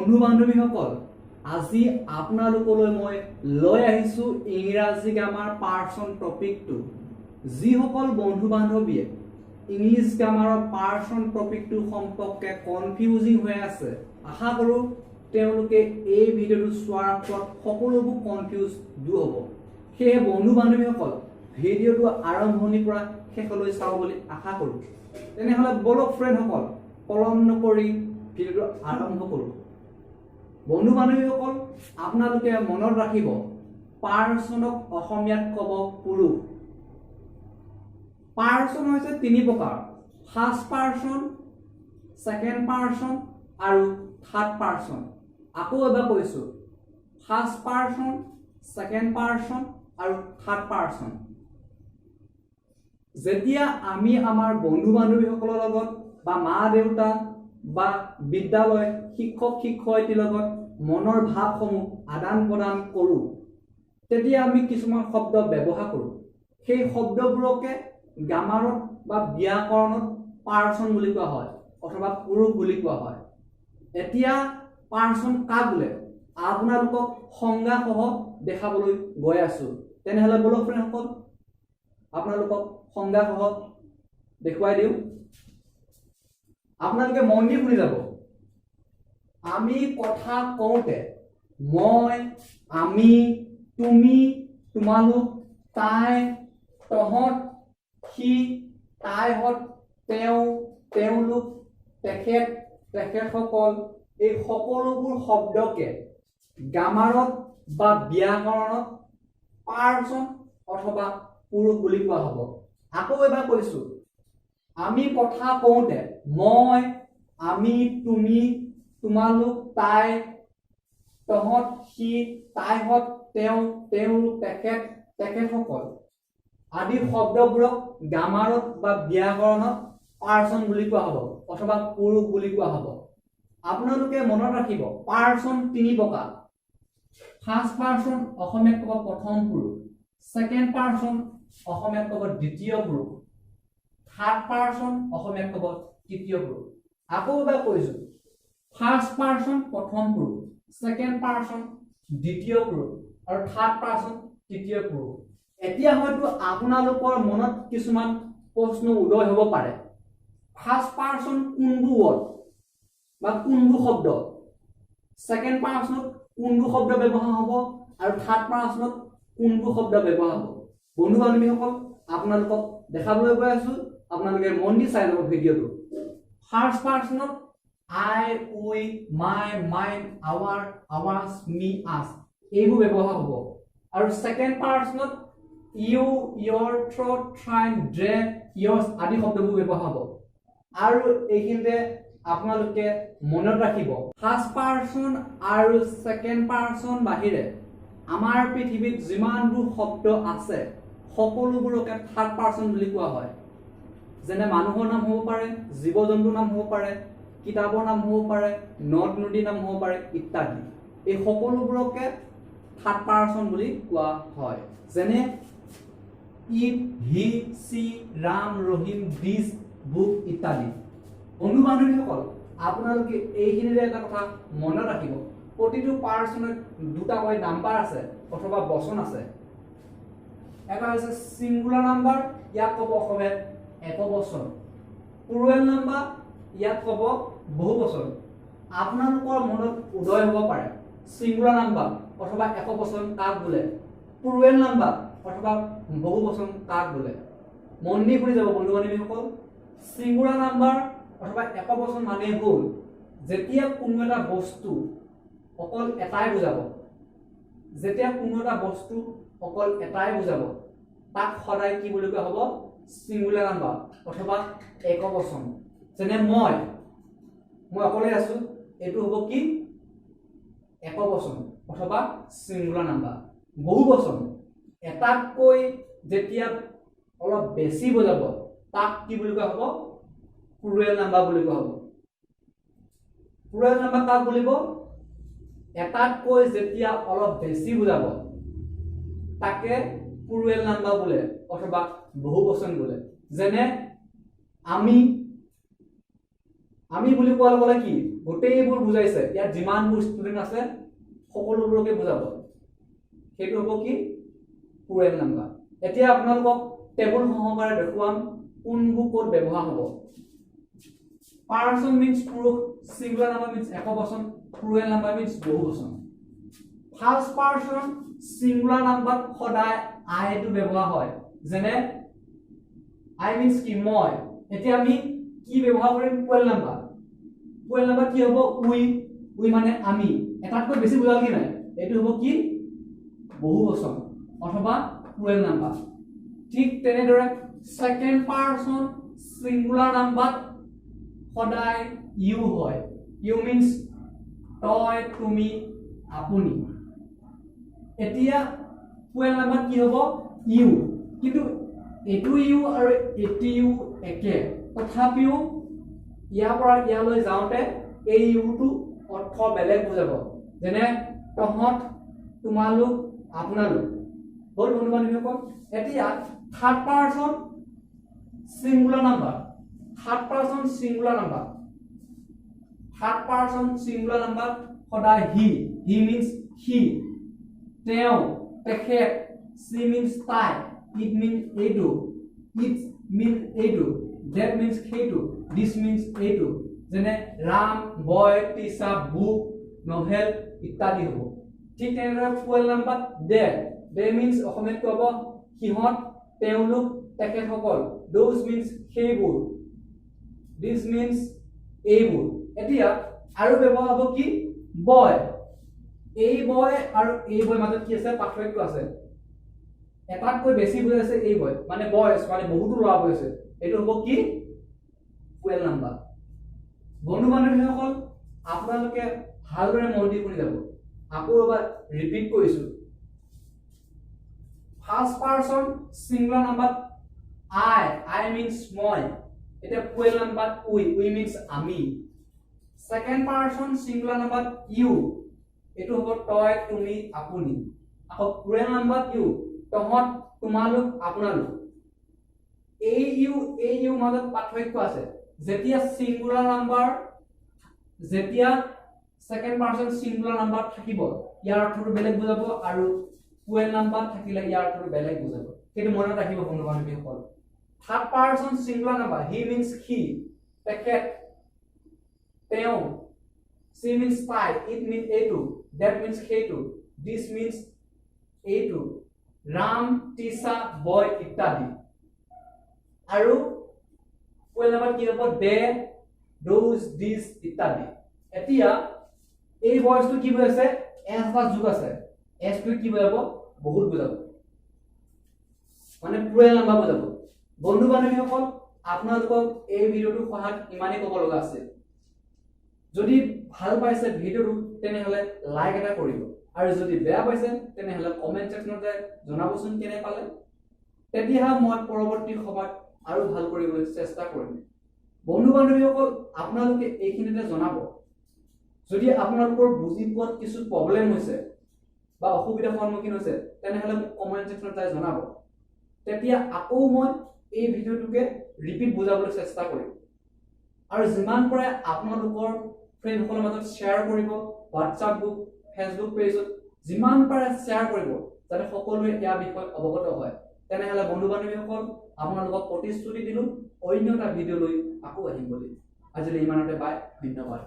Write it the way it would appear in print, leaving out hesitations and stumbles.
বন্ধু বান্ধৱীসকল, আজি আপোনালোকলৈ মই লৈ আহিছোঁ ইংৰাজী গ্ৰামাৰ পাৰ্চন টপিকটো। যিসকল বন্ধু বান্ধৱীয়ে ইংলিছ গ্ৰামাৰৰ পাৰ্চন টপিকটো সম্পৰ্কে কনফিউজিং হৈ আছে, আশা কৰোঁ তেওঁলোকে এই ভিডিঅ'টো চোৱাৰ ফলত সকলোবোৰ কনফিউজ দূৰ হ'ব। সেয়ে বন্ধু বান্ধৱীসকল, ভিডিঅ'টো আৰম্ভণিৰ পৰা শেষলৈ চাব বুলি আশা কৰোঁ। তেনেহ'লে ব'লক ফ্ৰেণ্ডসকল, পলম নকৰি ভিডিঅ'টো আৰম্ভ কৰোঁ। বন্ধু বান্ধৱীসকল, আপোনালোকে মনত ৰাখিব, পাৰ্চনক অসমীয়াত ক'ব পুৰুষ। পাৰ্চন হৈছে তিনি প্ৰকাৰ: ফাৰ্ষ্ট পাৰ্চন, ছেকেণ্ড পাৰ্চন আৰু থাৰ্ড পাৰ্চন। আকৌ এবাৰ কৈছোঁ, ফাৰ্ষ্ট পাৰ্চন, ছেকেণ্ড পাৰ্চন আৰু থাৰ্ড পাৰ্চন। যেতিয়া আমি আমাৰ বন্ধু বান্ধৱীসকলৰ লগত বা মা দেউতা বা বিদ্যালয় শিক্ষক শিক্ষয়িত্ৰীৰ লগত মনৰ ভাৱসমূহ আদান প্ৰদান কৰোঁ, তেতিয়া আমি কিছুমান শব্দ ব্যৱহাৰ কৰোঁ। সেই শব্দবোৰকে গ্ৰামাৰত বা ব্যাকৰণত পাৰ্চন বুলি কোৱা হয় অথবা পুৰুষ বুলি কোৱা হয়। এতিয়া পাৰ্চন কাক বোলে, আপোনালোকক সংজ্ঞাসহ দেখাবলৈ গৈ আছোঁ। তেনেহ'লে ব'লক ফ্ৰেণ্ডসকল, আপোনালোকক সংজ্ঞাসহ দেখুৱাই দিওঁ। আপোনালোকে মন দি শুনি যাব। আমি কথা কওঁতে মই, আমি, তুমি, তোমালোক, তাই, তহঁত, সি, তাইহঁত, তেওঁ, তেওঁলোক, তেখেত, তেখেতসকল, এই সকলোবোৰ শব্দকে গ্ৰামাৰত বা ব্যাকৰণত পাৰ্চন অথবা পুৰুষ বুলি কোৱা হ'ব। আকৌ এবাৰ কৈছো, আমি কথা কওঁতে মই, আমি, তুমি, তোমালোক, তাই, তহঁত, সি, তাইহঁত, তেওঁ, তেওঁলোক, তেখেত, তেখেতসকল আদি শব্দবোৰক গ্ৰামাৰত বা ব্যাকৰণত পাৰ্চন বুলি কোৱা হ'ব অথবা পুৰুষ বুলি কোৱা হ'ব। আপোনালোকে মনত ৰাখিব, পাৰ্চন তিনি প্ৰকাৰ। ফাৰ্ষ্ট পাৰ্চন অসমীয়াত ক'ব প্ৰথম পুৰুষ, ছেকেণ্ড পাৰ্চন অসমীয়াত ক'ব দ্বিতীয় পুৰুষ, থাৰ্ড পাৰ্চন অসমীয়াত ক'ব তৃতীয় পুৰুষ। আকৌ এবাৰ কৈছো, ফাৰ্ষ্ট পাৰ্চন প্ৰথম পুৰুষ, ছেকেণ্ড পাৰ্চন দ্বিতীয় পুৰুষ আৰু থাৰ্ড পাৰ্চন তৃতীয় পুৰুষ। এতিয়া হয়তো আপোনালোকৰ মনত কিছুমান প্ৰশ্ন উদয় হ'ব পাৰে, ফাৰ্ষ্ট পাৰ্চন কোনবোৰ ৱৰ্ড বা কোনবোৰ শব্দ, ছেকেণ্ড পাৰ্চনত কোনবোৰ শব্দ ব্যৱহাৰ হ'ব আৰু থাৰ্ড পাৰ্চনত কোনবোৰ শব্দ ব্যৱহাৰ হ'ব। বন্ধু বান্ধৱীসকল, আপোনালোকক দেখাবলৈ গৈ আছো, আপোনালোকে মন দি চাই ল'ব ভিডিঅ'টো। ফাৰ্ষ্ট পাৰ্চনত I, we, my, mine, our, ours, me, us এইবোৰ ব্যৱহাৰ হ'ব আৰু second পাৰ্চনত you, your, thy, thine, their, yours আদি শব্দবোৰ ব্যৱহাৰ হ'ব। আৰু এইখিনিতে আপোনালোকে মনত ৰাখিব, ফাৰ্ষ্ট পাৰ্চন আৰু ছেকেণ্ড পাৰ্চন বাহিৰে আমাৰ পৃথিৱীত যিমানবোৰ শব্দ আছে, সকলোবোৰকে থাৰ্ড পাৰ্চন বুলি কোৱা হয়। যেনে মানুহৰ নাম হ'ব পাৰে, জীৱ জন্তুৰ নাম হ'ব পাৰে, কিতাপৰ নাম হ'ব পাৰে, নদ নদীৰ নাম হ'ব পাৰে ইত্যাদি। এই সকলোবোৰকে থাৰ্ড পাৰ্চন বুলি কোৱা হয়। যেনে it, he, she, Ram, Rahim, this book ইত্যাদি। বন্ধু বান্ধৱীসকল, আপোনালোকে এইখিনিৰে এটা কথা মনত ৰাখিব, প্ৰতিটো পাৰ্চনত দুটাকৈ নাম্বাৰ আছে অথবা বচন আছে। এটা হৈছে ছিংগুলাৰ নাম্বাৰ, ইয়াক ক'ব অসমীয়াত একবচন। প্লুৰেল নাম্বাৰ, ইয়াক ক'ব বহুবচন। আপোনালোকৰ মনত উদয় হ'ব পাৰে, ছিংগুলাৰ নাম্বাৰ অথবা একবচন কাক বোলে, প্লুৰেল নাম্বাৰ অথবা বহুবচন কাক বোলে। মন দি শুনি যাব বন্ধু বান্ধৱীসকল। ছিংগুলাৰ নাম্বাৰ অথবা একবচন মানে হ'ল যেতিয়া কোনো এটা বস্তু অকল এটাই বুজাব, যেতিয়া কোনো এটা বস্তু অকল এটাই বুজাব, তাক সদায় কি বুলি কোৱা হ'ব? ছিংগুলাৰ নাম্বাৰ অথবা একবচন। যেনে মই অকলে আছো, এইটো হ'ব কি? একবচন অথবা ছিংগুলাৰ নাম্বাৰ। বহুবচন, এটাতকৈ যেতিয়া অলপ বেছি বুজাব, তাক কি বুলি কোৱা হ'ব? প্লুৰেল নাম্বাৰ বুলি কোৱা হ'ব। প্লুৰেল নাম্বাৰ কাক বুলিব? এটাতকৈ যেতিয়া অলপ বেছি বুজাব, তাকে প্লুৰেল নাম্বাৰ বোলে অথবা বহুবচন বোলে। যেনে আমি, আমি বুলি কোৱাৰ লগে লগে কি গোটেইবোৰ বুজাইছে। ইয়াত যিমানবোৰ ষ্টুডেণ্ট আছে, সকলোবোৰকে বুজাব। সেইটো হ'ব কি? Plural number. এতিয়া আপোনালোকক টেবুল সহকাৰে দেখুৱাম কোনবোৰ ক'ত ব্যৱহাৰ হ'ব। পাৰ্চন মিনছ পুৰুষ, ছিংগুলাৰ নাম্বাৰ মিনছ একবচন, প্লুৰেল নাম্বাৰ মিনছ বহুবচন। ফাৰ্ষ্ট পাৰ্চন ছিংগুলাৰ নাম্বাৰ সদায় আইটো ব্যৱহাৰ হয়। যেনে আই মিনছ কি? মই। এতিয়া আমি কি ব্যৱহাৰ কৰিম? Plural number. প্লুৰেল নাম্বাৰ কি হ'ব? উই। উই মানে আমি। এটাতকৈ বেছি বুজাল কি নাই? এইটো হ'ব কি? বহুবচন অথবা প্লুৰেল নাম্বাৰ। ঠিক তেনেদৰে ছেকেণ্ড পাৰ্চন ছিংগুলাৰ নাম্বাৰ সদায় ইউ হয়। ইউ মিনছ তই, তুমি, আপুনি। এতিয়া প্লুৰেল নাম্বাৰ কি হ'ব? ইউ। কিন্তু এইটো ইউ আৰু এইটো ইউ একে, তথাপিও ইয়াৰ পৰা ইয়ালৈ যাওঁতে এই ইউটো অৰ্থ বেলেগ বুজাব। যেনে তহঁত, তোমালোক, আপোনালোক। হ'ল বন্ধু বান্ধৱীসকল? এতিয়া third person singular number, third person singular number, third person singular number সদায় হি। হি মিনছ সি, তেওঁ, তেখেত। শ্বি মিনছ তাই, it means এইটো, it means এইটো, ডেট মিনছ সেইটো, দিছ মিনছ এইটো। যেনে ৰাম, বয়, টিচাৰ, বুক, নভেল ইত্যাদি হ'ব। ঠিক তেনেদৰে প্লুৰেল নাম্বাৰ দে। দে মিনছ অসমীয়াত ক'ব সিহঁত, তেওঁলোক, তেখেতসকল। Those means সেইবোৰ, দিছ মিনছ এইবোৰ। এতিয়া আৰু ব্যৱহাৰ হ'ব কি? বয়। এই বয় আৰু এই বয় মাজত কি আছে? পাৰ্থক্য আছে। এটাতকৈ বেছি বুজাইছে এই বয়, মানে বয়জ, মানে বহুতো ল'ৰা বুজাইছে। এইটো হ'ব কি? Plural number. বন্ধু বান্ধৱীসকল, আপোনালোকে ভালদৰে মন দি শুনি যাব। আকৌ এবাৰ ৰিপিট কৰিছো। First person singular number I. I means মই। এতিয়া প্লুৰেল নাম্বাৰ উই। উই মিনছ আমি। Second person singular number you, এইটো হ'ব তই, তুমি, আপুনি। আকৌ প্লুৰেল নাম্বাৰ ইউ, তহঁত, তোমালোক, আপোনালোক। এই ইউ, এই ইউ মাজত পাৰ্থক্য আছে। যেতিয়া ছিংগুলাৰ নাম্বাৰ, যেতিয়া ছেকেণ্ড পাৰ্চন ছিংগুলাৰ নাম্বাৰ থাকিব, ইয়াৰ অৰ্থটো বেলেগ বুজাব আৰু প্লুৰেল নাম্বাৰ থাকিলে ইয়াৰ অৰ্থটো বেলেগ বুজাব। সেইটো মনত ৰাখিব বন্ধু বান্ধৱীসকল। Third person singular number he means সি, তেখেত, তেওঁ। শ্বি মিনছ তাই, it means এইটো, ডেট মিনছ সেইটো, দিছ মিনছ এইটো। ৰাম, টিচা, বয় ইত্যাদি। আৰু প্লুৰেল নাম্বাৰ কি হ'ব? দে, those, দিছ ইত্যাদি। এতিয়া এই বয়জটো কি বুজাইছে? এছ বা যোগ আছে। এছটোৱে কি বুজাব? বহুত বুজাব, মানে প্লুৰেল নাম্বাৰ বুজাব। বন্ধু বান্ধৱীসকল, আপোনালোকক এই ভিডিঅ'টোৰ সহায়ত ইমানেই ক'ব লগা আছে। যদি ভাল পাইছে ভিডিঅ'টো, তেনেহ'লে লাইক এটা কৰিব আৰু যদি বেয়া পাইছে, তেনেহ'লে কমেণ্ট ছেকশ্যনত যাই জনাবচোন কেনে পালে। তেতিয়াহে মই পৰৱৰ্তী সময়ত আৰু ভাল কৰিবলৈ চেষ্টা কৰিম। বন্ধু বান্ধৱীসকল, আপোনালোকে এইখিনিতে জনাব, যদি আপোনালোকৰ বুজি পোৱাত কিছু প্ৰব্লেম হৈছে বা অসুবিধাৰ সন্মুখীন হৈছে, তেনেহ'লে মোক কমেণ্ট ছেকশ্যনত যাই জনাব। তেতিয়া আকৌ মই এই ভিডিঅ'টোকে ৰিপিট বুজাবলৈ চেষ্টা কৰিম। আৰু যিমান পাৰে আপোনালোকৰ ফ্ৰেণ্ডসকলৰ মাজত শ্বেয়াৰ কৰিব। হোৱাটছআপ গ্ৰুপ, ফেচবুক পেজত যিমান পাৰে শ্বেয়াৰ কৰিব, যাতে সকলোৱে ইয়াৰ বিষয়ে অৱগত হয়। তেনেহ'লে বন্ধু বান্ধৱীসকল, আপোনালোকক প্ৰতিশ্ৰুতি দিলোঁ, অন্য এটা ভিডিঅ' লৈ আকৌ আহিম বুলি। আজিলৈ ইমানতে, বাই, ধন্যবাদ।